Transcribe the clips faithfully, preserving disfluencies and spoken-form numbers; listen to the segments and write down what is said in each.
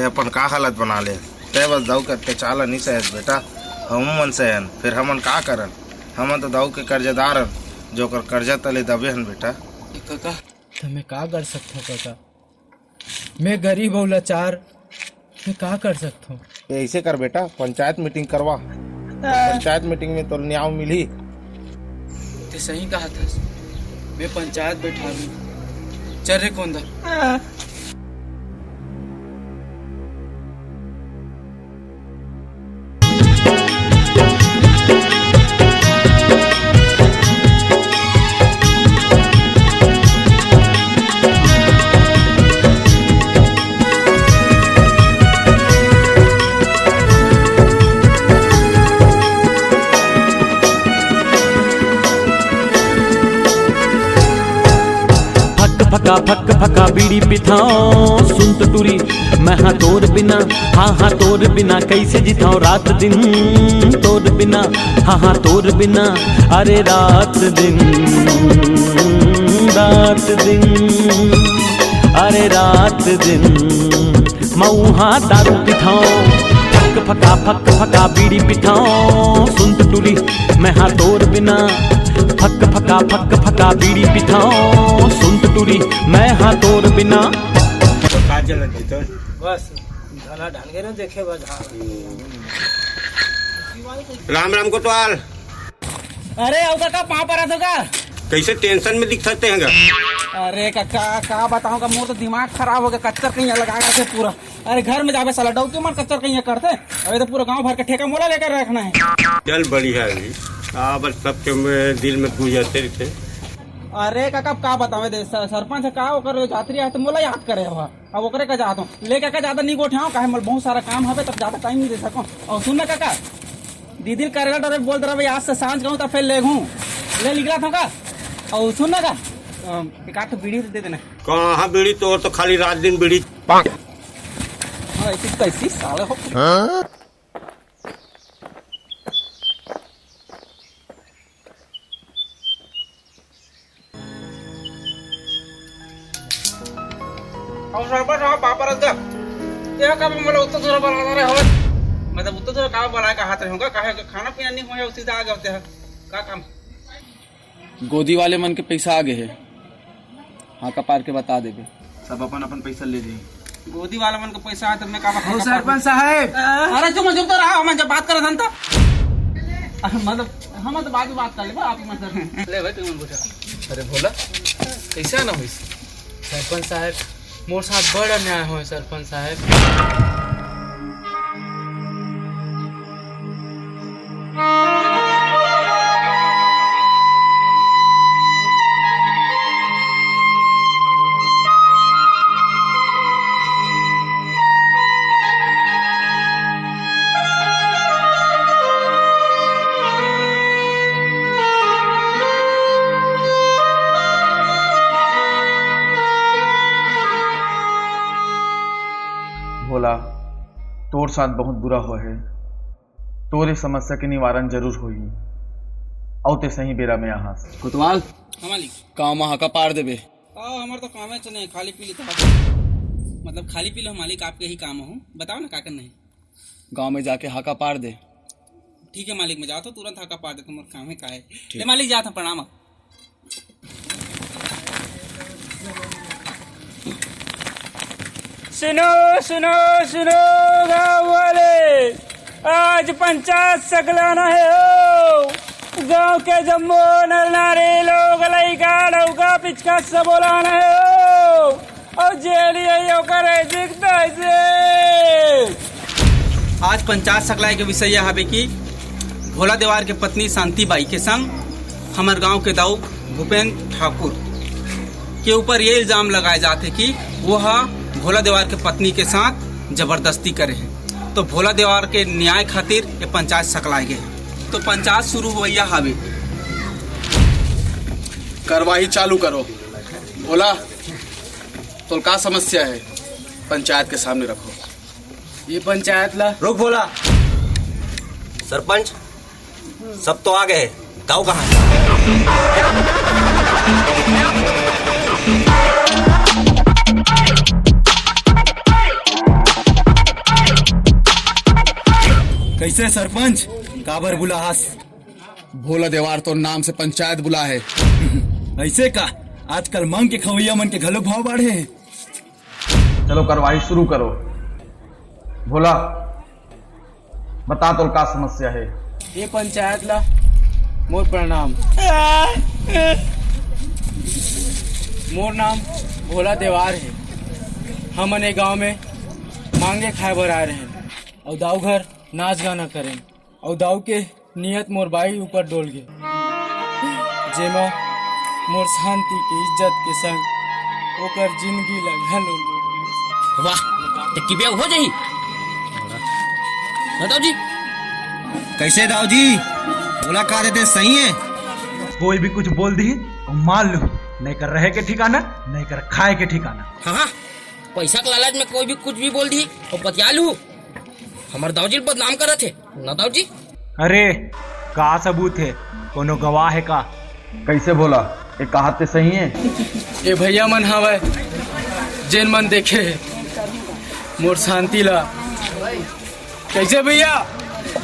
ते अपन का हालत बना ले? ते बस दाऊ के अत्याचार ला नी सहस बेटा, हम मन सहन, फिर हमन का करन? हमन तो दाऊ के कर्जदार हन, जो ओकर कर्जा तले दबे हन बेटा। कका, त मैं का कर सकथव कका? मैं गरीब अउ लाचार, मैं का कर सकथव? ऐसे कर बेटा, पंचायत मीटिंग करवा, पंचायत मीटिंग में तोर न्याय मिलही। ते सही कहा थस, मैं पंचायत बैठा लूं। चल रे कोंदा। फक फका फक फका बीड़ी पिथाओ सुन तो टूरी, मैं हाँ तोर बिना, हाँ हाँ तोर बिना कैसे जिथाओ रात दिन तोर बिना, हाँ हाँ तोर बिना। अरे रात दिन, रात दिन, अरे रात दिन मऊहा दारू पिथाओ, फक फका फक फका बीड़ी पिथाओ सुन तो टूरी, मैं हाँ तोर बिना। फक फका फक फका बीड़ी पिथाओ सुन तो टूरी, मैं हाँ तोर बिना। का चलत हे तोर? बस धना ढान के ना देखे बस। हाँ। राम राम कोतवाल। अरे, अउ का, का पाँव परत हो का? कैसे टेंशन में दिखत हे गा? अरे कका, का बताऊं का, मोर तो दिमाग खराब हो गया, कच्चर कहीं लगा करके पूरा। अरे घर में जाबे साला डौकी मन कच्चर कहीं करथे। अबे तो पूरा गांव भर के ठेका मोला लेकर रखना है। चल बढ़िया है जी। आ, बस सबके में, दिल में गुजरते रहते। अरे कका, अब का बताऊं, दे, स-, सरपंच है का, ओकर जात्री है तो मोला याद करे हुआ। अब ओकरे का जात हूँ, लेके का ज्यादा नहीं गोठे हूँ, काहे मोर बहुत सारा काम हवे, तब ज्यादा टाइम नहीं दे सकूँ। और सुन ना काका, दीदी करेला डरे बोल दे रहा, आज से सांझ कहूँ तब फिर ले घूँ, ले निकला था का। और सुन ना का, अम, एक आध तो बीड़ी दे देना। कहाँ बीड़ी, तोर तो खाली रात दिन बीड़ी। हाँ, ऐसी तैसी साले हो। अउ सरपंच साहब, पापा रख दे। तेहा का मोला उत्तर दूर बला रहे हो? मतलब, उत्तर दूर का बला का हाथ रहे होगा, काहे के खाना पीना नहीं होया, उसी से आ गए तेहा। का काम? गोदी वाले मन के पैसा आ गए है, हाँ, कपार के बता देबे। सब अपन अपन पैसा ले जाइए। गोदी वाला मन के पैसा आए तो मैं का बता? सरपंच साहब। अरे चुप, चुप तो रहा, हम जब बात करत हन त। मतलब, हम तो बाद में बात कर लेबो, आप ही मत कर। ले भाई, तू मन पूछा। अरे भोला, कैसे आना होइस? सरपंच साहब, मोर साथ बड़ अन्याय होय सरपंच साहब। भोला, तोर साथ बहुत बुरा होय हे। तोर ए समस्या के निवारण जरूर होही। अउ ते सही बेरा में आहास। कोतवाल, हाँ मालिक। काम हका पार देबे। आ, हमर तो कामे च नहीं, खाली पीली तो। मतलब खाली पीली हो मालिक, आपके ही काम हो। बताओ ना का करना है। गांव में जाके हाका पार दे। ठीक है मालिक, मैं जाता हूँ, तुरंत हाका पार दे, तुम्हारा काम है का है। ठीक। ले मालिक, जाता हूँ, प्रणाम। सुनो, सुनो, सुनो गांव वाले, आज पंचायत सकलाना है हो। गांव के जम्मो नर नारी लोग, लइका डउका पिचका सब बोलाना है हो। अउ जेल यही ओकर है, जीत है जेल। आज पंचायत सकलाय के विषय यह हवे कि भोला देवार के पत्नी शांति बाई के संग हमर गांव के दाऊ भूपेंद्र ठाकुर के ऊपर ये इल्जाम लगाए जात हे कि वो हा भोला देवार के पत्नी के साथ जबरदस्ती करे हे। तो भोला देवार के न्याय खातिर ये पंचायत सकलाए गए। तो पंचायत शुरू होवइया हवे। कार्यवाही चालू करो। भोला, तोर का समस्या है, पंचायत के सामने रखो। ये पंचायत ला रुक भोला। सरपंच, सब तो आ गए, दाऊ कहाँ है? कइसे सरपंच, काबर बुलाहस? भोला देवार तोर नाम से पंचायत बुला हे। अइसे का? आजकल मांग के खवइया मन के घलो भाव बाढ़े हे। चलो, कार्रवाई शुरू करो। भोला, बता, तोर का समस्या हे? ये पंचायत ला मोर प्रणाम। मोर नाम भोला देवार हे। हमन ए गांव में मांगे खाए बर आए रहेन, अउ दाऊ घर नाच गाना करेन, अउ दाऊ के नियत मोर बाई ऊपर डोल गे, जेमा मोर शांति के इज्जत के संग ओकर जिंदगी ला घलो लूट लिस। वाह, ते किबे हो जाही। बताओ जी। कइसे दाऊ जी? भोला कहा देते सही हे? कोई भी कुछ बोल दिही, अउ मान लूहू, नइ कर रहे के ठिकाना, नइ कर खाए के ठिकाना। हाँ, हाँ, पइसा के लालच में कोई भी कुछ भी बोल दिही अउ पतिया लूहू। हमर दाऊ जी ल बदनाम करत हे ना दाऊ जी। अरे, का सबूत हे? कोनो गवाह हे का? कइसे भोला, ये कहात ते सही हे? ये भइया मन हवय, जेन मन देखे हे मोर शांति ला। कइसे भइया,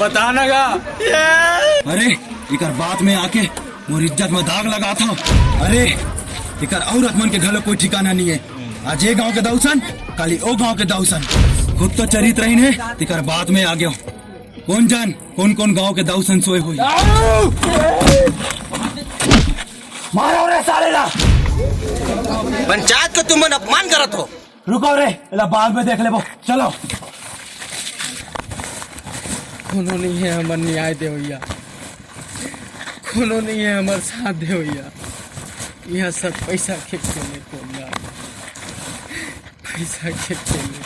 बता ना गा। अरे, एकर बात में आके मोर इज्जत में दाग लगात हव। अरे, एकर औरत मन के घलो कोई ठिकाना नइ हे। आज ए गांव के दाऊ सन, काली ओ गांव के दाऊ सन। खुद तो चरित्रहीन हे, तेकर बाद में आ गेव। कोन जान, कोन कोन गांव के दाऊ सन सोए होही। मारो रे साले ला। पंचायत के तुमन अपमान करत हो। रुको रे, एला बाद में देख लेबो। चलो। कोनो नइ हे हमर न्याय देवइया, कोनो नइ हे हमर साथ देवइया। इहाँ सब पइसा के खेल हे, कोन जान। पइसा के खेल हे।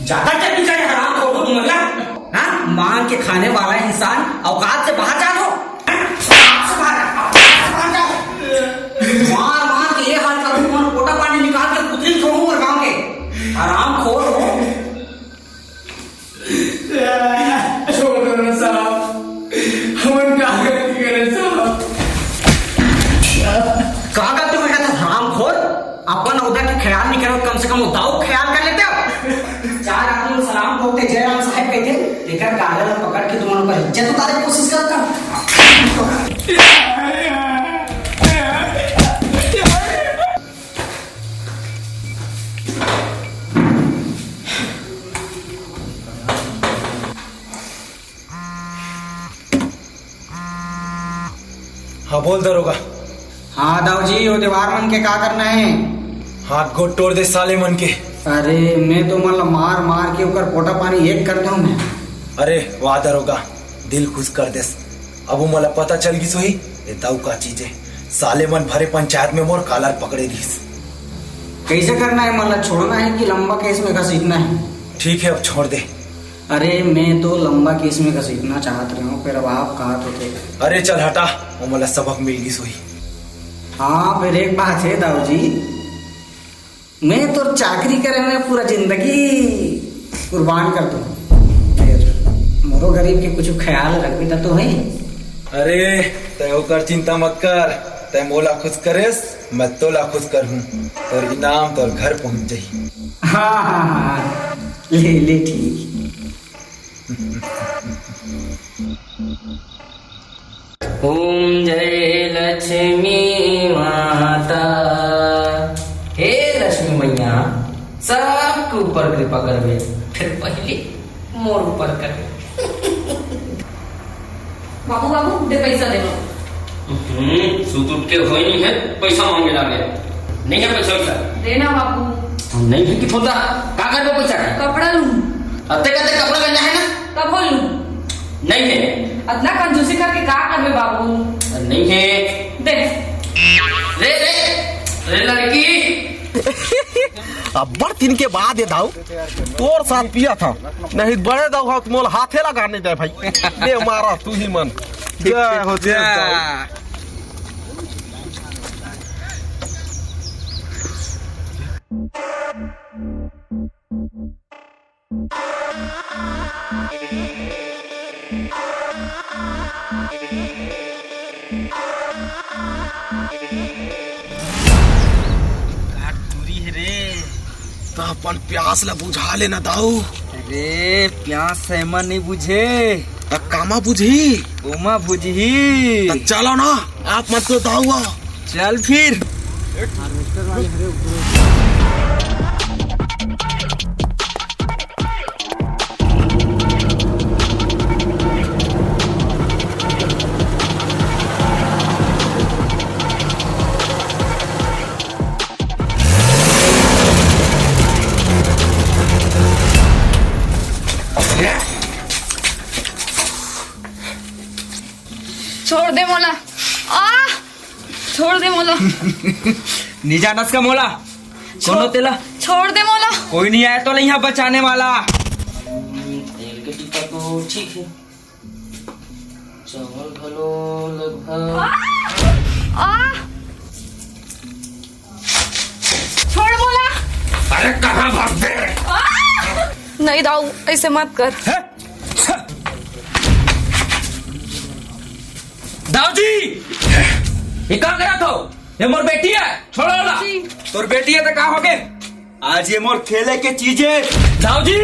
ज्यादा टेक्निकल हराम हो तुम लोग ना? हाँ? मांग के खाने वाला इंसान औकात से बाहर जात हो? हाँ? औकात से बाहर, औकात से बाहर जाओ। मार मार के ये हाल करूँ, तुम्हारा पोटा पानी निकाल के कुतरी छोड़ूंगा गाँव के। हराम खोर हो। छोड़ दो ना साहब, हमन का गलती करे साहब? का गलती करे था हरामखोर? अपन ओहदा के ख्याल नहीं करो, कम से कम वो दाऊ ख्याल कर लेते हो। चार आदमी सलाम ठोकते जय राम साहब कहते, लेकर काला ला पकड़ के तुम्हारे ऊपर इज्जत उतारे की कोशिश करता। हाँ, बोल दरोगा। हाँ दाऊ जी, वो देवार मन के का करना है? हाथ गोड़ तोड़ दे साले मन के। अरे, मैं तो मन ला मार मार के ओकर पोटा पानी एक कर दूं मैं। अरे वाह दरोगा, दिल खुश कर देस। अब वो मोला पता चल गिस होही, ये दाऊ का चीज है। साले मन भरे पंचायत में मोर कालर पकड़े दिस। कैसे करना है, मन ला छोड़ना है कि लंबा केस में घसीटना है? ठीक है, अब छोड़ दे। अरे, मैं तो लंबा केस में घसीटना चाहत रहे हूँ, फिर अब आप कहा तो थे। अरे चल हटा, वो मोला सबक मिल गिस होही। हाँ, फिर एक बात है दाऊ जी, मैं तो चाकरी करे में पूरा जिंदगी कुर्बान कर दूँ। फिर मोरो गरीब के कुछ ख्याल रखबे त तो है। अरे, तय ओकर चिंता मत कर, तय मोला खुश करेस, मैं तोला खुश कर हूँ। तोर इनाम तोर घर पहुँच जाही। हाँ, हाँ, हाँ, हाँ। ले, ले, ठीक। ओम जय लक्ष्मी माता। हे लक्ष्मी मैया, सबके ऊपर कृपा करबे, फिर पहले मोर ऊपर करबे। बाबू, बाबू, दे पैसा दे। हम्म, सुत उठ के होई नहीं है, पैसा मांगे लागे। नहीं है पैसा वैसा। देना बाबू। नहीं है कि थोड़ा, का करबो पैसा के? कपड़ा लूं। अते कते कपड़ा गंजा है ना? कब लूं? नहीं है। अतना कंजूसी करके का करबे बाबू? नहीं है। दे। रे, रे, रे लड़की। अब्बड़ दिन के बाद ये दाऊ तोर साथ पिया था, नहीं बड़े दाऊ हा मोला हाथे लगा नहीं दे भाई। ले मारा तू ही मन। जय हो, जय हो। त अपन प्यास ला बुझा लेना दाऊ। अरे, प्यास से एमा नइ बुझे। त कामा बुझही? ओमा बुझही। त चलो ना, आप मत तो दाऊ आओ। चल फिर। छोड़ दे मोला। आ! छोड़ दे मोला। नी जानस का मोला? कोनो तेला? छोड़ दे मोला। कोई नहीं आया तो नहीं यहाँ बचाने वाला। तेल के टीका तो ठीक है, चावल घलो लगभग। आ! आ! छोड़ मोला। अरे कहाँ भाग दे? आ! नहीं दाऊ, ऐसे मत कर। हैं? दाऊ जी, ये का करत हो? ये मोर बेटी है, छोड़ो ना। जी। तोर बेटी है तो का हो गए? आज ये मोर खेले के चीज है। दाऊ जी।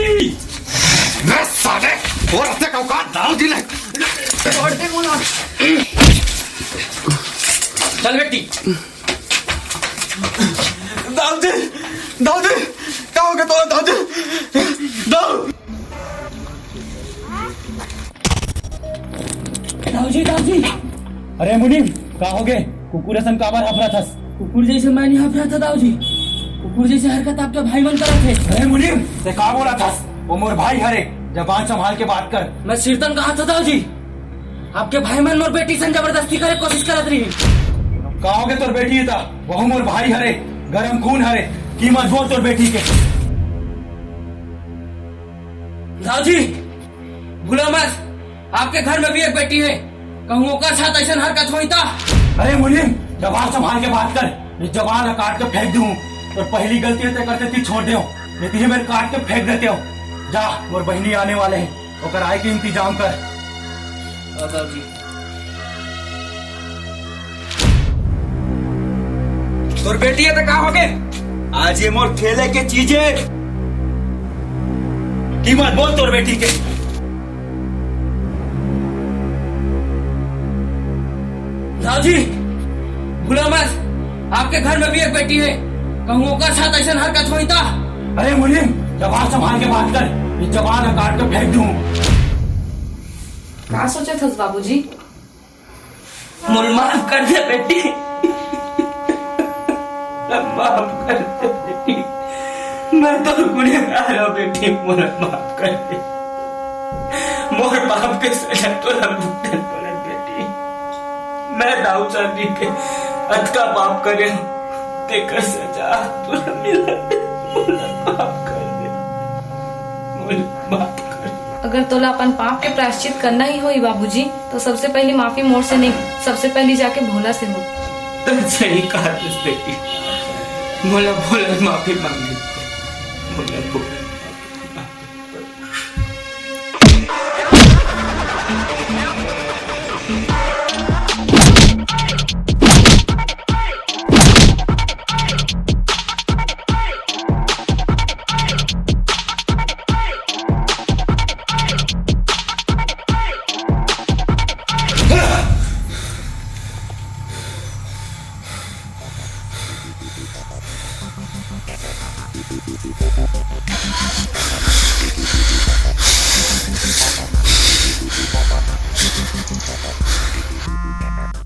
मैं साले, और हत्या का औकात दाऊ जी ने। छोड़ दे मोला। चल बेटी। दाऊ जी, दाऊ जी, का हो गया तो दाऊ जी? दाऊ। दाऊ जी, दाऊ जी। अरे मुनीम, का हो गए? कुकुर असन काबर हफरत हस? कुकुर जैसे मैं नहीं हफरत था दाऊ जी। कुकुर जैसे हरकत आपके भाई मन करत है। अरे मुनीम, ते का बोलत हस? वो मोर भाई हरे, जबान संभाल के बात कर। मैं सिरतन कहा था दाऊ जी, आपके भाई मन मोर बेटी सन जबरदस्ती करे कोशिश करत रही। का हो गए तोर बेटी था? वहू मोर भाई हरे, गरम खून हरे, कीमत बोल तोर बेटी के। दाऊ जी, भूला मत, आपके घर में भी एक बेटी है, कहूँ ओकर साथ ऐसन हरकत होई ता? अरे मुनीम, जबान संभाल के बात कर, ये जबान ला काट के फेंक दूँ। और पहली गलती है ते करते ती छोड़ दे, नहीं तो ये मेरे काट के फेंक देते हो। जा, मोर बहिनी आने वाले हैं, ओकर आए के इंतजाम कर। बताओ जी। तोर बेटी है तो का हो गए? आज ये मोर खेले के चीज है। कीमत बोल तोर बेटी के। दाऊ जी, भूला मत, आपके घर में भी एक बेटी है, कहूँ ओकर साथ ऐसन हरकत होई ता? अरे मुनीम, जबान संभाल के बात कर, ये जबान काट के फेंक दूँ। का सोचत हस बाबूजी? मोला माफ कर दे बेटी, मोला माफ कर दे बेटी, मैं तो गुनहगार हूँ बेटी, मोला माफ कर दे। मोर पाप के सजा तोला भुगतन पड़त बेटी, मैं दाऊ चांदी के अतका पाप करे हूँ, तेकर सजा तोला मिला, मोला माफ कर दे, मोला माफ कर दे। अगर तोला अपन पाप के प्रायश्चित करना ही होई बाबूजी, तो सबसे पहली माफी मोर से नहीं, सबसे पहली जाके भोला से हो। तैं सही कहा बेटी, मोला भोला माफी मांगे, मोला भोला।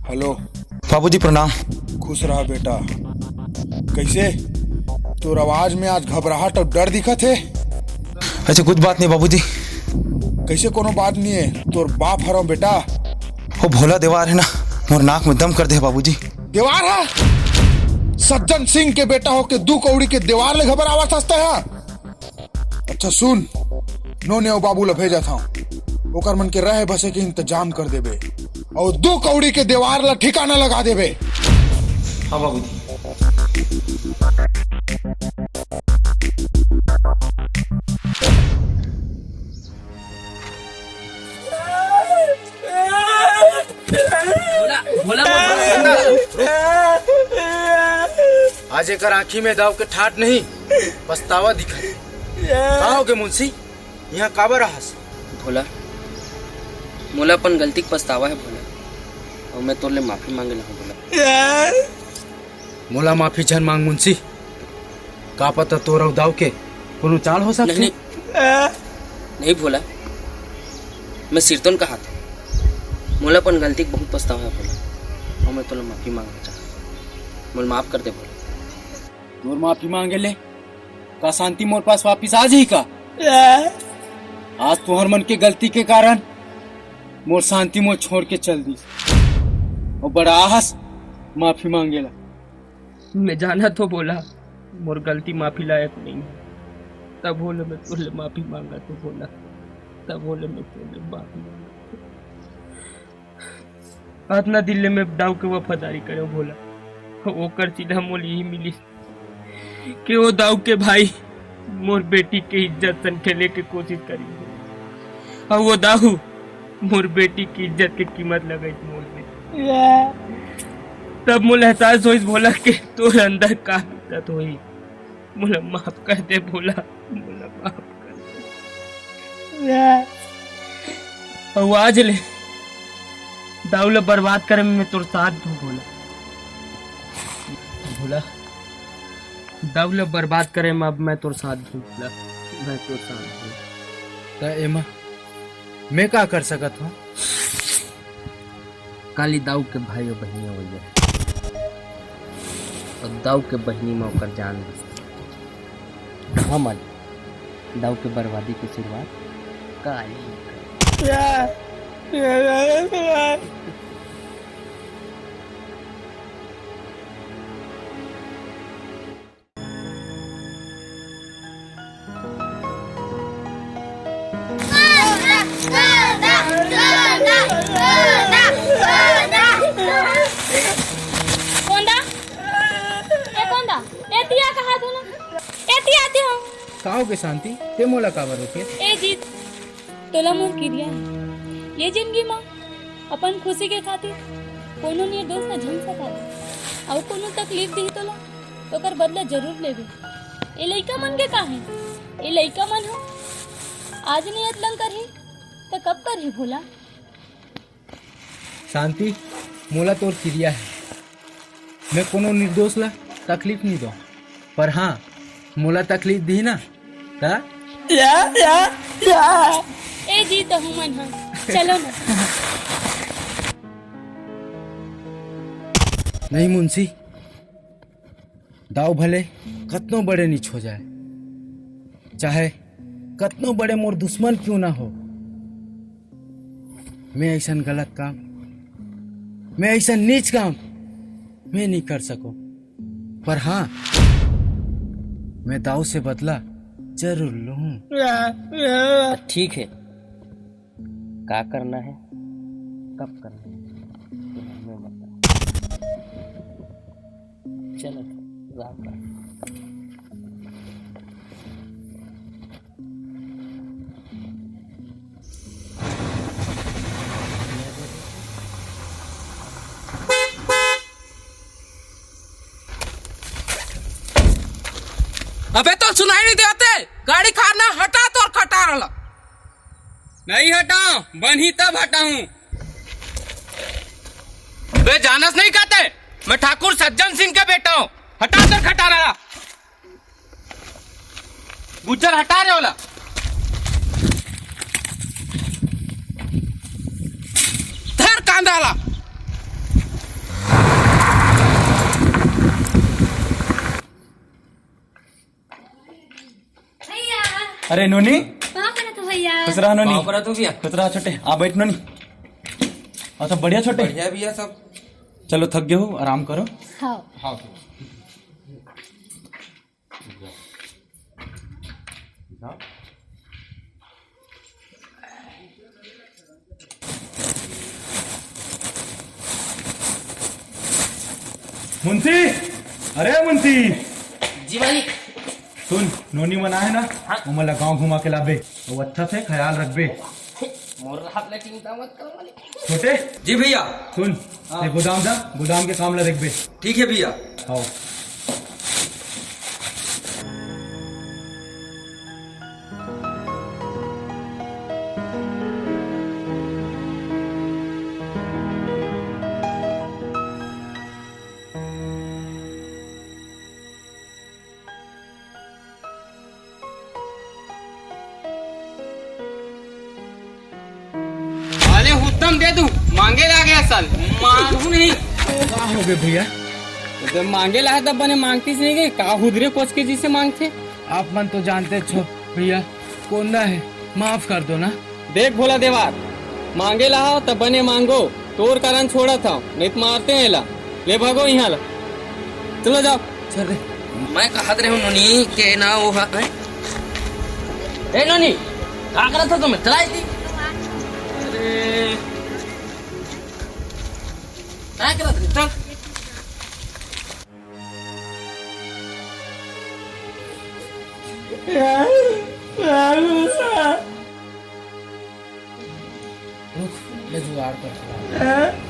हेलो। बाबूजी प्रणाम। खुश रहा बेटा। कैसे तोर आवाज में आज घबराहट और डर दिखत हे? अच्छा कुछ बात नहीं बाबूजी। कैसे कोनो बात नहीं है, तोर बाप हरव बेटा। वो भोला देवार है ना, मोर नाक में दम कर दे बाबूजी। देवार है? सज्जन सिंह के बेटा होके दू कौड़ी के देवार ले घबरावत हस तैं हा? अच्छा सुन, नोनी अउ बाबू ला भेजत हंव, ओकर मन के रहे बसे के इंतजाम कर देबे, अउ दू कौड़ी के देवार ला ठिकाना लगा देबे। हाँ बाबूजी। भोला, भोला, भोला। आज एकर आँखी में दाव के ठाट नहीं, पछतावा दिखत हे। का होगे मुंशी, इहाँ काबर आहस? भोला, मोला अपन गलती के पछतावा हे भोला, अउ मैं तोर ले माफी मांगे ला हूँ भोला। मोला माफी झन मांग मुंशी, का पता तोर अउ दाऊ के कोनो चाल हो सकथे। नहीं, नहीं। नहीं भोला, मैं सिरतोन कहात हूँ, मोला अपन गलती के बहुत पछतावा हे भोला, अउ मैं तोला माफी मांगना चाहत हूँ, मोला माफ कर दे भोला। तोर माफी मांगे ले का शांति मोर पास वापिस आ जाही का? आज तुहर मन के गलती के कारण मोर शांति मोर छोड़ के चल दिस, अउ बड़ा आहस माफी मांगे ला। मैं जानत हूँ भोला, मोर गलती माफी लायक नहीं हे, तभो ले मैं तोर ले माफी मांगत हूँ भोला, तभो ले मैं तोर ले माफी मांगत हूँ। अतना दिन ले मैं दाऊ के वफादारी करे हूँ भोला, ओकर सिला मोला यही मिलिस कि वो दाऊ के भाई मोर बेटी के इज्जत सन खेले के कोशिश करिस, अउ वो दाऊ मोर बेटी के इज्जत के कीमत लगाइस मोर ले। तब मोला एहसास होइस भोला के तोर अंदर का बीतत होही। मोला माफ कर दे भोला, मोला माफ कर दे। अउ आज ले दाऊ ला बर्बाद करे में मैं तोर साथ दूँ भोला। भोला, दाऊ ला बर्बाद करे में अब मैं तोर साथ दूँ भोला, मैं तोर साथ दूँ। त एमा मैं का कर सकत हूँ? काली दाऊ के भाई अउ बहिनी अवइया, अउ दाऊ के बहिनी म ओकर जान बसथे। हमन दाऊ के बर्बादी के शुरुआत काली करबो। कोंदा, ए कोंदा, ए तिया कहा तू ना? ए तिया आती हूँ। का होगे शांति? ते मोला काबर रोके? ए जीत, तोला मोर किरिया हे, ये जिंदगी मा अपन खुशी के खातिर कोनो निर्दोष ला झन सताबे, अउ कोनो तकलीफ दिही तोला, त ओकर बदला जरूर लेबे। ए लइका मन के का हे? ए लइका मन ह आज नइ अतलंग करही, त कब करही भोला? शांति, मोला तोर किरिया हे, मैं कोनो निर्दोष ला तकलीफ नइ दंव, पर हाँ, मोला तकलीफ दिही ना, त या, या, या। ए जी, तहू मन ह, चलो ना। नहीं मुंशी, दाऊ भले कतनो बड़े नीच हो जाए, चाहे कतनो बड़े मोर दुश्मन क्यों ना हो, मैं अइसन गलत काम, मैं अइसन नीच काम मैं नइ कर सकंव। पर हाँ, मैं दाऊ से बदला जरूर लूँ। ठीक हे, का करना हे, कब करना हे, तैं हमें बता। चलो, राम राम। अबे तोला सुनाई नइ देवत हे? गाड़ी खार ना, हटा तोर खटारा ला। नइ हटांव, बनही तब हटाहूँ। बे जानस नइ का तैं, मैं ठाकुर सज्जन सिंह के बेटा हंव। हटा तोर खटारा ला। गुज्जर हटा रे ओला। धर कांदा ला। भैया। अरे नोनी। पाँव परत हँव भैया। खुश रह नोनी। पाँव परत हँव भैया। खुश रह छोटे, आ बइठ नोनी। अउ सब बढ़िया छोटे? बढ़िया भैया सब। चलो थक गे हो, आराम करो। हाँ। हाँ। मुंशी, अरे मुंशी। जी मालिक। सुन, नोनी मन आए ना, हाँ। ओमन ला गाँव घुमा के लाबे, अउ अच्छा से ख्याल रखबे। मोर हाथ ला चिंता मत करो मालिक। छोटे। जी भैया। सुन, हाँ। तैं गोदाम जा, गोदाम के काम ला देखबे। ठीक हे भैया। हाँ। तुम दे दू, मांगे ला गया साल, मांगू नहीं। का हो गए भैया? जब मांगे ला है तब बने मांगतीस नहीं गए, का हुदरे कोच के जिसे मांगथे? आप मन तो जानते छो भैया, कोंदा है, माफ कर दो ना। देख भोला देवार, मांगे ला हो तब बने मांगो, तोर कारण छोड़त हव, नहीं तो मारते हैं ला। ले भागो यहाँ ला, चलो जाओ। चल रे। मैं कहत रहे हूँ नोनी के ना वो है, हैं? ए नोनी, का करत हो तुम? चला इतनी। अरे, का करत रहे? चल। रुक, मैं जुगाड़ करता हूँ।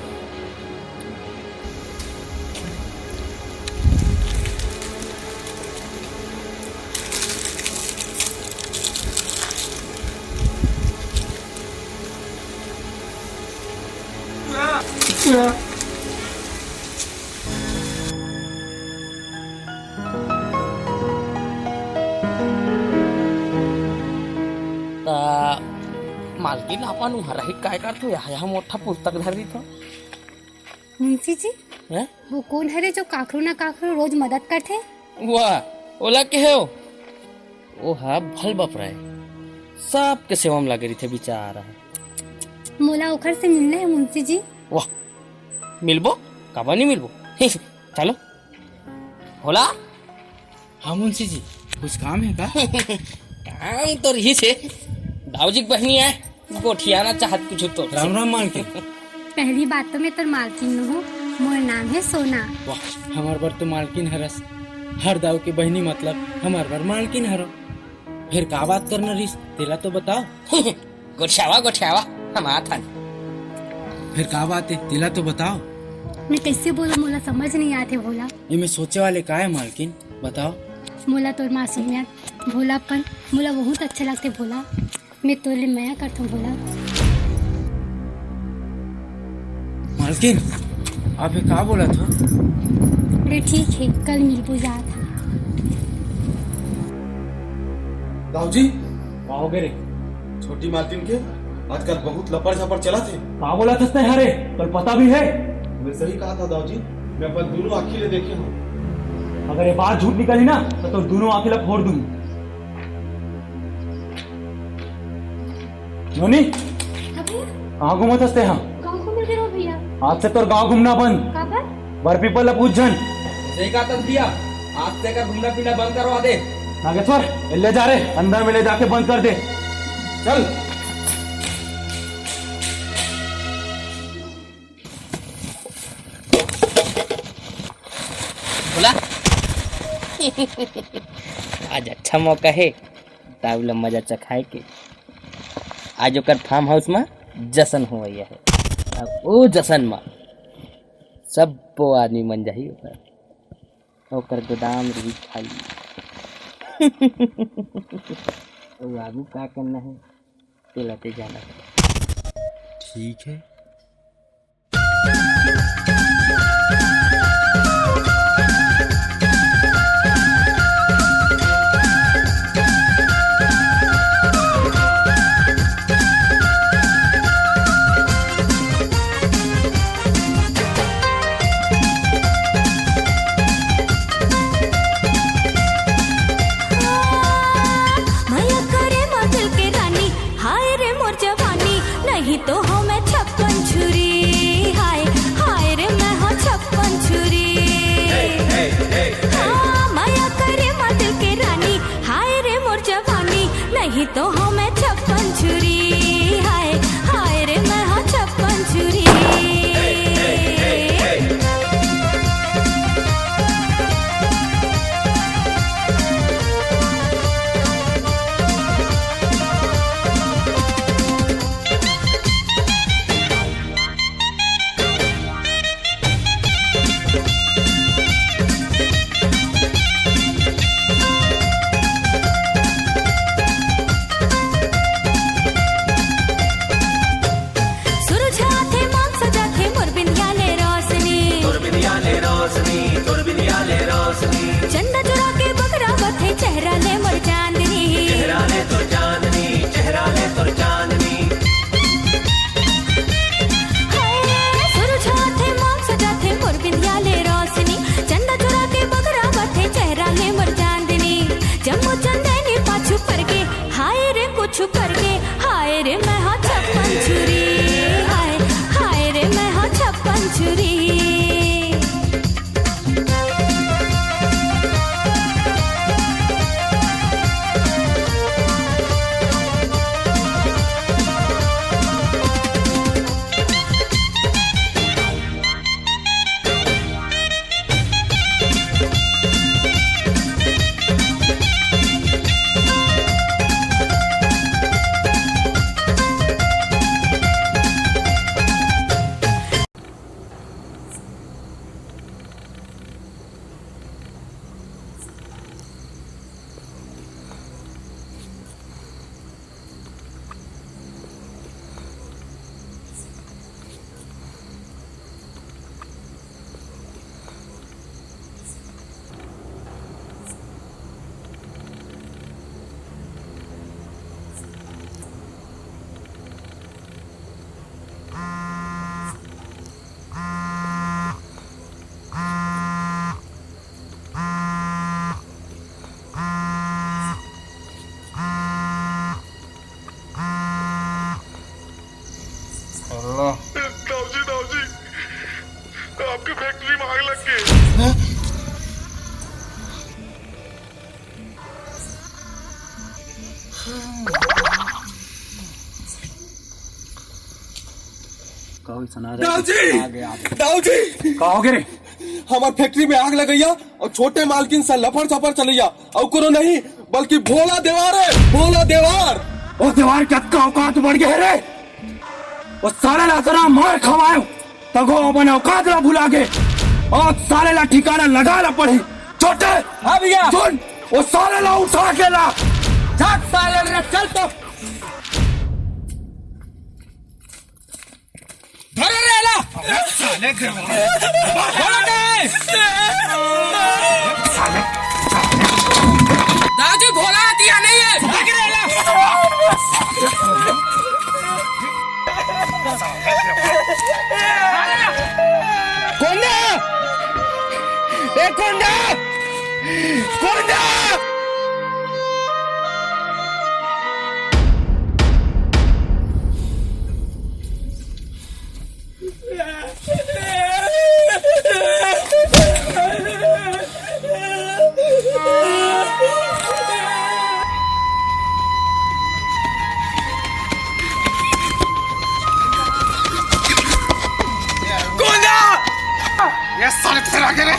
त मालकिन, अपन उहाँ रही काय करथो? यहाँ, यहाँ मोठा पुस्तक धर दीथो। मुंशी जी, हैं? वो कोन हरे जो काखरो ना काखरो रोज मदद करथे? वाह, ओला के हो? वो हा भल बपराए, सबके सेवा में लगे रहिथे बेचारा। मोला ओखर से मिलना है मुंशी जी। वाह, मिलबो, काबर नहीं मिलबो? चलो। भोला। हाँ मुंशी जी, कुछ काम है का? काम तो रहिस हे, दाऊ जी के बहिनी आय, गोठियाना चाहत कुछ तो। राम राम मालकिन। पहली बात तो मैं तोर मालकिन नो हूँ, मोर नाम है सोना। वाह, हमार बर तो मालकिन हरस, हर दाऊ के बहिनी मतलब हमार बर मालकिन हरो। फिर का बात करना रहिस, तेला तो बताओ। गोठियावा, गोठियावा, हम आत हन। फिर का बात है, तेला तो बताओ। मैं कैसे बोलूं, मोला समझ नहीं आते भोला। ये मैं सोचे वाले का है मालकिन, बताओ। मोला तोर मासूमियत, भोलापन, मोला बहुत अच्छा लगते भोला। मैं तोले मया करता हूँ भोला। मालकिन, आप ये का बोला था? अरे ठीक है, कल मिलबो जात। दाऊ जी, का हो गए रे? छोटी मालकिन के आजकल बहुत लपड़ झपड़ चला थे। का बोला था तैं हरे? कल पता भी है? मैं सही कहा था दाऊ जी, मैं अपन दोनों आँखी ले देखे हूँ। अगर ये बात झूठ निकली ना, तो तोर दोनों आँखी ला फोड़ दूंगी। नोनी, हाँ भैया। कहाँ घूमत हस तैं हा? गाँव घूमे गे रहो भैया। आज से तोर गाँव घूमना बंद। काबर? बरपीपल ला पूछ झन। सही कहा तस भैया, आज से का घूमना फिरना बंद करवा दे। नागेश्वर, ले जा रे, अंदर में ले जाके बंद कर दे। चल। भोला। आज अच्छा मौका है दाऊ ला मजा चखाए के। आज ओकर फार्म हाउस में जश्न होवइया है। अब ओ जश्न में सब्बो आदमी मन जाही ओकर, ओकर गोदाम रही खाली। तो आगू का करना है, तेला ते जाना है। ठीक है। मया करे मोर दिल के रानी, हाय रे मोर जवानी, नहीं तो हो मैं छप्पन छुरी। हाय, हाय रे मैं हो छप्पन छुरी। हाँ, मया करे मोर दिल के रानी, हाय रे मोर जवानी, नहीं तो हो मैं छप्पन छुरी। हाय, हाय रे मैं हो छप्पन छुरी। दाऊ जी, दाऊ जी, आपके फैक्ट्री में आग लग गई। दाऊ जी, दाऊ जी, का हो गे रे? हमर फैक्ट्री में आग लगइया अउ छोटे मालकिन से लफर छफर चलइया अउ कोनो नहीं, बल्कि भोला देवार हे, भोला देवार। ओ देवार, कतका औकात बढ़ गे हे रे? ओ साले ला अतना मार खवाएंव, तको अपन औकात ला भुला गे। ओ साले ला ठिकाना लगा ला पड़ही। छोटे, हाँ भैया। सुन, ओ साले ला उठा के ला। जा साले रे, चल तो। धरो रे ला। अबे साले देवार। धरो रे। दाऊ जी, भोला हथियार नहीं है। भाग रे ला। कोंडा! ए कोंडा! कोंडा! कोंडा! ये साले फिर आ गए रे।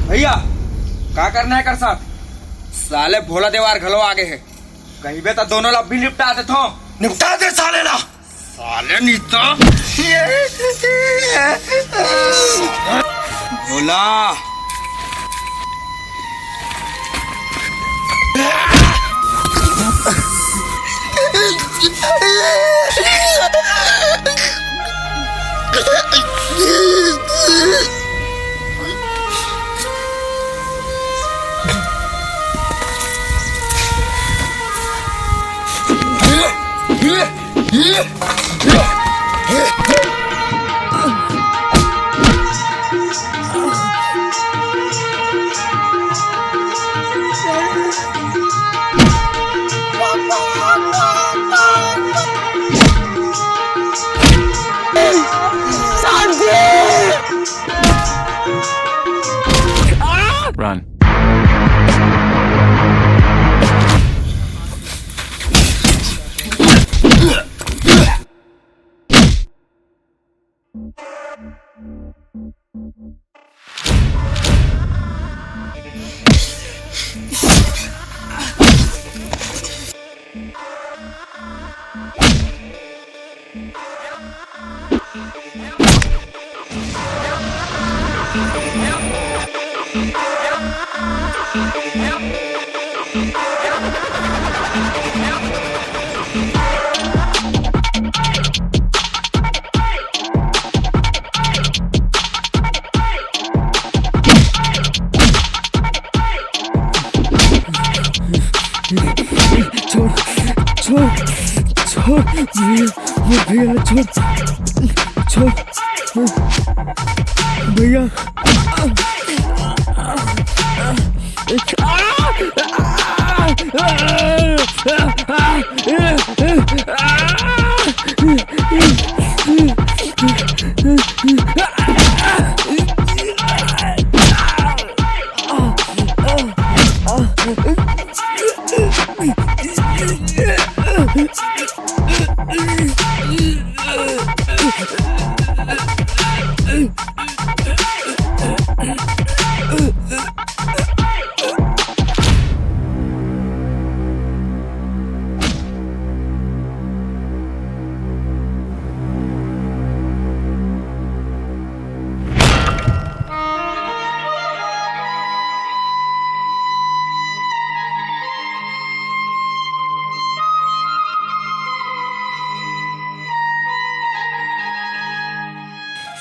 भैया, का करना हे कर साथ? साले भोला देवार घलो आगे हे। कहिबे त दोनों ला भी निपटा देथों। निपटा दे साले ला। साले नीता। भोला। Run. छोड़, छोड़, छोड़, भैया, ये भैया, छोड़, छोड़, भैया।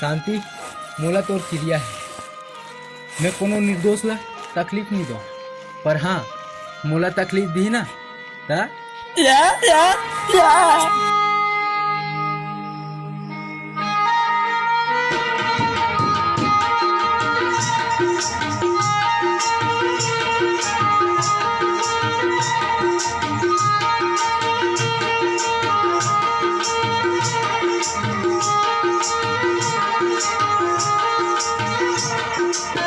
शांति, मोला तोर किरिया हे, मैं कोनो निर्दोष ला तकलीफ नइ दंव, पर हाँ, मोला तकलीफ दिही ना, त या, या, या।